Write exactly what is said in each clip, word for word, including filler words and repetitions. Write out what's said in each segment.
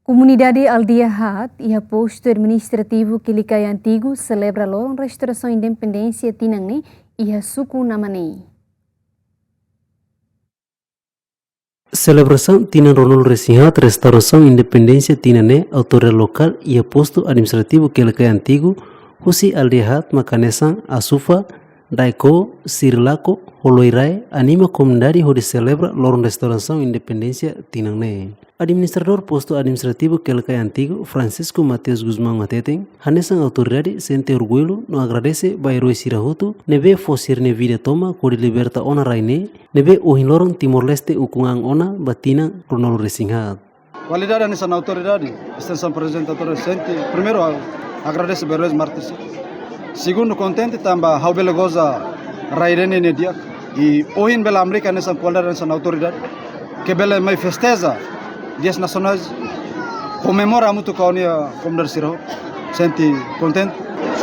Komunidade Aldeia Haat, iha postu administrativu Quelicai Antigu, selebra loron restaurasaun independénsia tinan ne'e iha suku Namanei. Selebrasaun tinan ruanulu-resin-haat restaurasaun independénsia tinan ne'e, autoridade lokál iha postu administrativu Quelicai Antigu, husi Aldeia Haat mak hanesan Asufa, Daiko, Sirilako, ho Loirae, anima komunidade hodi selebra loron restaurasaun independénsia tinan ne'e. Administradór postu administrativu Quelicai Antigu, Francisco Mateus Gusmão hateten, hanesan autoridade sente orgullu no agradese ba eroi sira hotu ne'ebé fó sira-nia vida tomak hodi liberta ona rai ne'e, ne'ebé ohin loron Timor-Leste ukun an ona ba tinan ruanulu-resin-haat. Kualidade hanesan autoridade, estensaun prezidente autoridade sente, primeiru, a-, agradese ba erois mártires. Segundu, kontente tanba ha'u bele goza rai ida-ne'e nia di'ak. I ohin bele hamriik hanesan kualidade hanesan autoridade, ke bele mai festeja Dias Nasionais, komemora hamutuk ho ha'u-nia komunidade sira hotu. Sente kontente.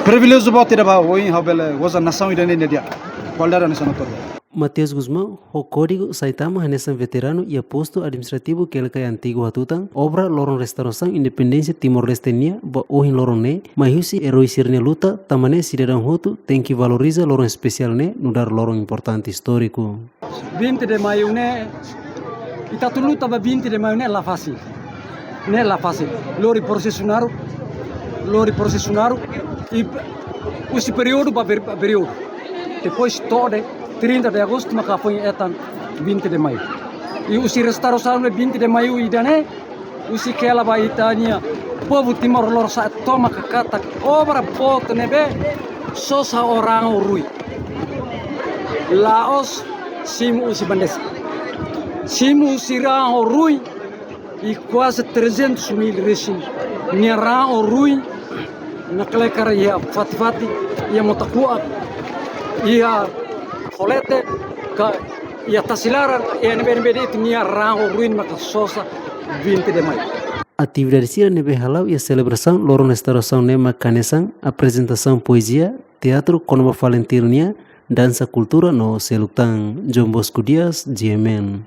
Priviléjiu boot ida ba ha'u, ohin ha'u bele goza nasaun ida-ne'e nia di'ak. Kualidade hanesan autoridade. Mateus Gusmão, ho kódigu sai tama hanesan veteranu iha postu administrativu Quelicai Antigu hatutan, obra loron restaurasaun independénsia Timor-Leste nian ba ohin loron ne'e, mai husi eroi sira-nia luta, tanba ne'e sidadaun hotu tenke valoriza loron espesiál ne'e, nu'udar loron importante istóriku. Vinte de Maio ne'e, ita atu luta ba vinte de Maio ne'e la fasil. Ne'e la fasil. Lori prosesu naruk, lori prosesu naruk, i husi períodu ba per-, ba períodu. Depois to'o de'it trinta de Agostu maka foin hetan vinte de Maio. I husi restaurasaun ne'e vinte de Maio ida-ne'e, husi hela ba ita-nia povu Timor Lorosa'e tomak katak obra boot ne'ebé sosa ho raan ho ruin. La'ós simu husi bandeja. Simu husi raan ho ruin, i kuaze trezentus mil resin nia raan ho ruin naklekar iha Fatifati, iha Motakuak, iha Folete, ka iha Tasilaran, iha ne'ebé-ne'ebé de'it nia raan ho ruin maka sosa vinte de Maio. Atividade sira ne'ebé hala'o iha selebrasaun loron restaurasaun ne'e mak hanesan aprezentasaun poezia, teatru kona-ba FALINTIL nian, dansa kultura no seluk tan. João Bosco Dias, G M N.